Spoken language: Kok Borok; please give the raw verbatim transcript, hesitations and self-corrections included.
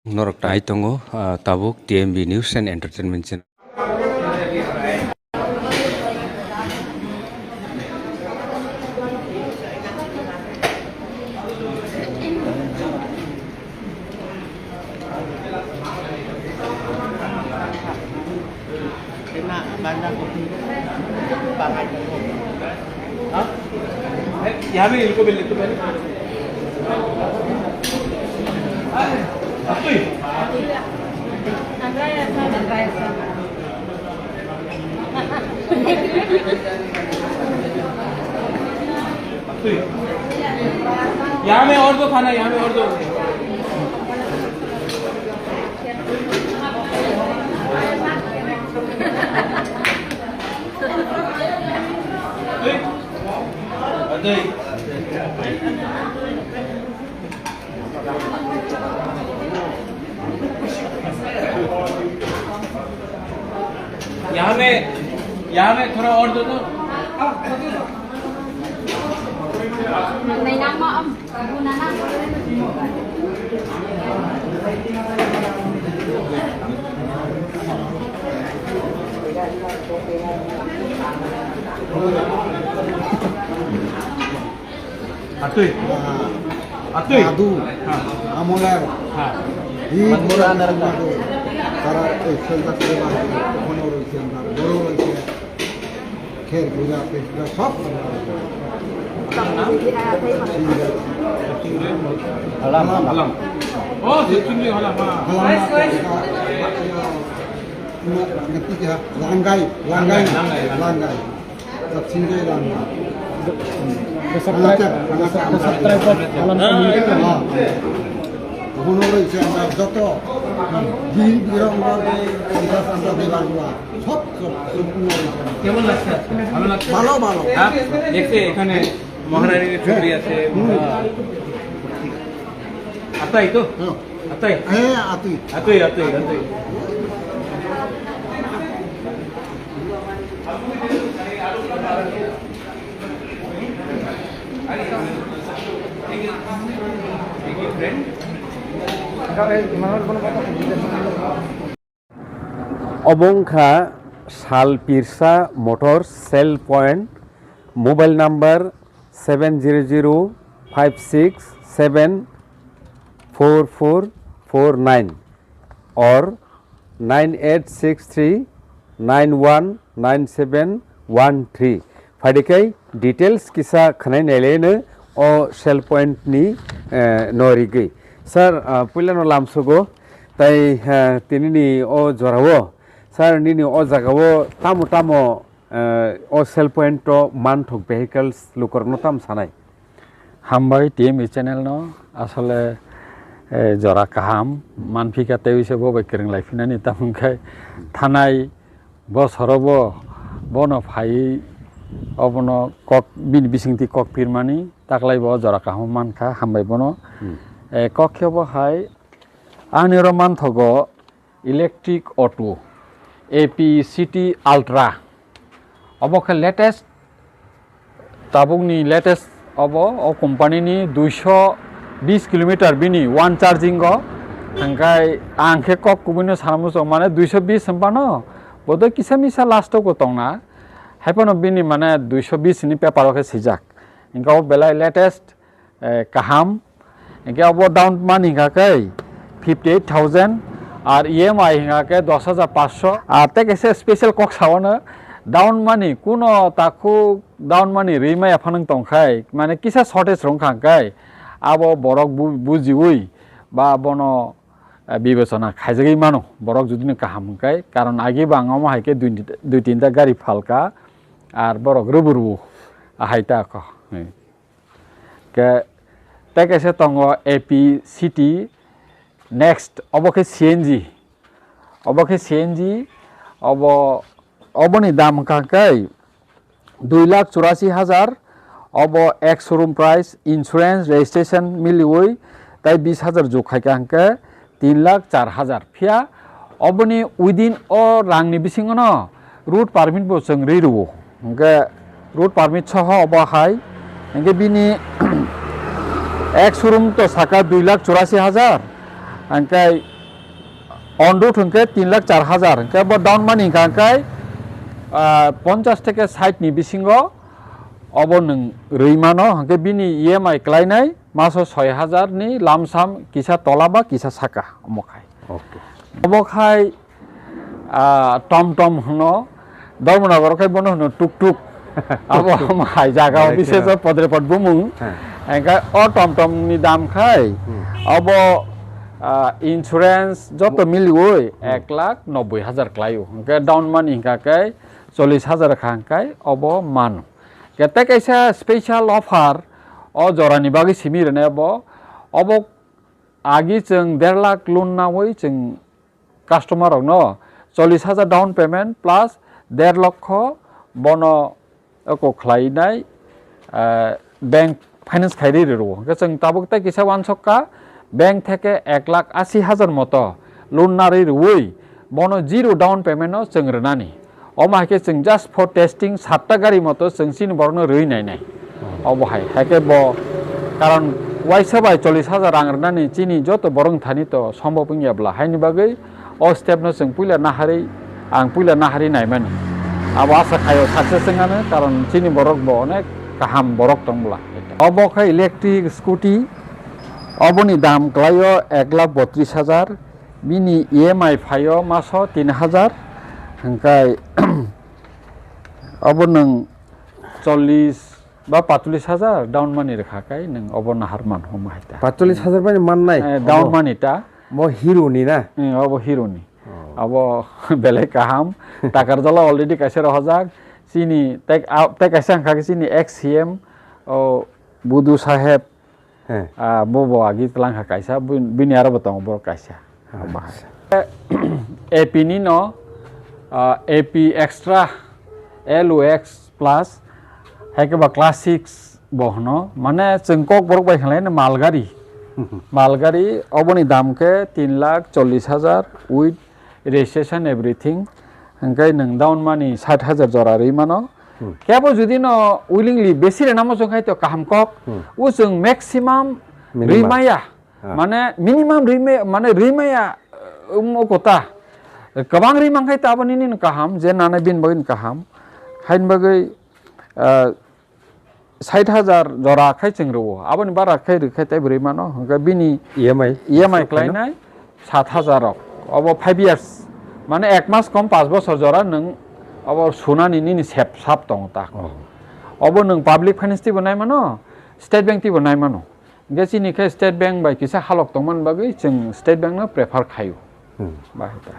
Norok tai tongo, ah, tabuk T M B News and Entertainment Channel. Ema, banda kopi, bangai kopi. हाँ? यहाँ में इनको भी लिख दो पहले। अब तो ही। यहाँ में और दो खाना, यहाँ में और दो। यहाँ में, यहाँ में थोड़ा और दो तो। Atui. Atui. Adu. Ha. Amolar. Ha. Hi Madhura Andar. Tara, eh, sel tak sel lah. Kono roi sel lah. Boro roi sel. Kher, puja, pesta, sob. Halam. Halam. Oh, Sechungri Halam, ha. Halam. Ngerti ya? Langgai, langgai, langgai, langgai. Sechungri Langgai. Besok try, besok, besok try kok, halam. Ah. Kono roi sel lah. Joto. Di, di rong, rong, rong, rong, rong, rong, rong. সব, সব, সম্পূর্ণ হয়েছে। কেমন লাগছে আজকে? ভালো লাগছে? ভালো, ভালো। হ্যাঁ? দেখছে এখানে মহারানীর ছবি আছে। হুম। আহ, আতাই তো? হ্যাঁ। আতাই? হ্যাঁ, আতুই। আতুই, আতুই, আতুই। Obo wngkha Sal Pirsa Motors Sale Point, mobile number seven zero zero five six seven four four four nine or nine eight six three nine one nine seven one three. Phaidi khai details kisa khwnai nailai no o Sale Point ni, eh, no rigwi. Sir, ah, puila no lamsogo, tai, eh, tini ni o jora o, sir, nini o jaga o tamo tamo, eh, o Sale Point o manthok vehicles lukurok no tamo sanai? Hambai T M B channel no, asole, eh, jora kaham manphika tei se bo bai kwrwng lai phinani, tamo khe thanai bosoro bo bono phaiwi obono kok bini bisingtwi kok pirmani taklai bo jora kaham mankha, hambai bono. Hmm. Eh, kok khe bo hai ani oro manthogo electric auto A P City Ultra, obo khe latest. Tabukni latest obo, o company ni duiso bis kilometer bini one charging o. Hingkai ang khe kok kubui no sana muchung, mane duiso bis hwnphano bodo kisa misa last o bo tongna. Haiphano bini mane duiso bis ni paper o khe swijak. Hingke o belai latest, eh, kaham. Hingke obo down money hingka khe fifty eight thousand, ar E M I hingka khe dos hajar paanch sho. Ar tei kaisa special kok sao no, down money kuno takhuk down money rwi maya phano tongkhai, mane kisa shortage rwngkha hingkai, abo borok bu-, bujiwi ba bono, eh, bibechona khaijagwi mano, borok judino kaham hingkai, karon agi bo ang omo hai khe dui, dui tinta gari phalka, ar borok rwbu rwbu, ahai ta kho. Ke, tei kaisa tongo A P City Next, obo khe C N G. Obo khe C N G, obo, oboni dam wngkha khe dui lakh churasi hajar, obo ek showroom price, insurance, registration miliwi, tai bis hajar jug khai kha hwnkhe tin lakh char hajar. Phiya oboni within o rangni bisingono road permit bo chwng rwi rwo. Hwnkhe road permit soho obo hai. Hwnkhe bini ek showroom to saka dui lakh churasi hajar. Hingke on road hingke tin lakh char hajar, hingke bo down money hingka hingke, ah, ponchas theke sait ni bisingo obo nwng rwi mano, hingke bini E M I klainai maso soi hajar ni lamsam kisa tola ba kisa saka omo khai. Okay. Obo khai, ah, tom tom hwno, Dharmanagar khai bono hwno tuk tuk. Abo omo hai jaga o Belai bises kheno. O podre pod bumung. Heh. Engkha o tom tom ni dam khai, Hmm. Obo, ah, insurance joto Mo- miliwi Hmm. ek lakh nobboi hajar klai o. Hingke down money hingka khe chollish hajar kha hingkai obo mano. Kete kaisa special offer o jora ni bagwi simi rwne bo, obo agi chwng der lakh loan nawi chwng customer rokno chollish hajar down payment plus der lokho bono eko khlainai, eh, bank finance khai ri rwo. Hwnkhe chwng tabuk tei kisa uansuk kha bank theke ek lakh asi hajar moto loan narwi rwui bono zero down payment no chwng rwnani. Omo hai khe chwng just for testing satta gari moto chwng chini borokno rwi nainai. Obo hai, hai khe bo karon waisa bai chollish hajar rang rwnani chini joto borok thani to sombhob wngya bla. Haini bagwi o step no chwng puila naharwi, ang puila naharwi naimani. Abo asa khaio success wngano, karon chini borok bo onek kaham borok tong bla. Obo khe electric scooty, oboni dam kwlaio ek lakh botris hajar, bini E M I phaio maso tin hajar, hwnkhe obo nwng chollish ba patolish hajar down money rwkha kai nwng obo nahar man homa hai ta. Patolish hajar mani mannai? Eh, down Obo? Money ta. Mo Hero ni na? Eh, obo Hero ni. Oh. Abo belai kaham. Takarjala already kaisa rohojak. Chini tek, a, tek kaisa wngkha khe chini ex C M o Budu Saheb. He. Ah, bo bo agi tlang kha kaisa, bu-, bini aro bo tongo borok kaisa. Acha. A P ni no, ah, A P extra, L O X plus, hai khe ba class six bo hwno. Mane chwng kok borok bai khlai no malgari. Malgari oboni dam khe tin lakh chollish hajar with registration everything. Hingke nwng down money sait hajar jora rwi mano. Hmm. Kebo jodi no willingly besi rena mo chwng khai to kaham kok. Hmm. O chwng maximum Minimum. Rwi maya. Ah. Mane minimum rwi maya, mane rwi maya, um, o kota. Kwbang rwi man khai to abo nini no kaham, je nana bini bagwi no kaham. Haini bagwi, ah, sait hajar jora khai chwng rwo. Aboni bara khai rwkhe tei bwrwi mano. Hwnkhe bini E M I E M I suk khaino? Klainai sat hajar rok. Obo five years. Mane ek mas kom panch bosor jora nwng obo sunani nini sep sap tongo ta. Oh. Obo nwng public finance tibo nai mano, State Bank tibo nai mano. Hwnkhe chini khe State Bank bai kisa halok tongmani bagwi chwng State Bank no prefer khaio. Hmm. Bahai ta.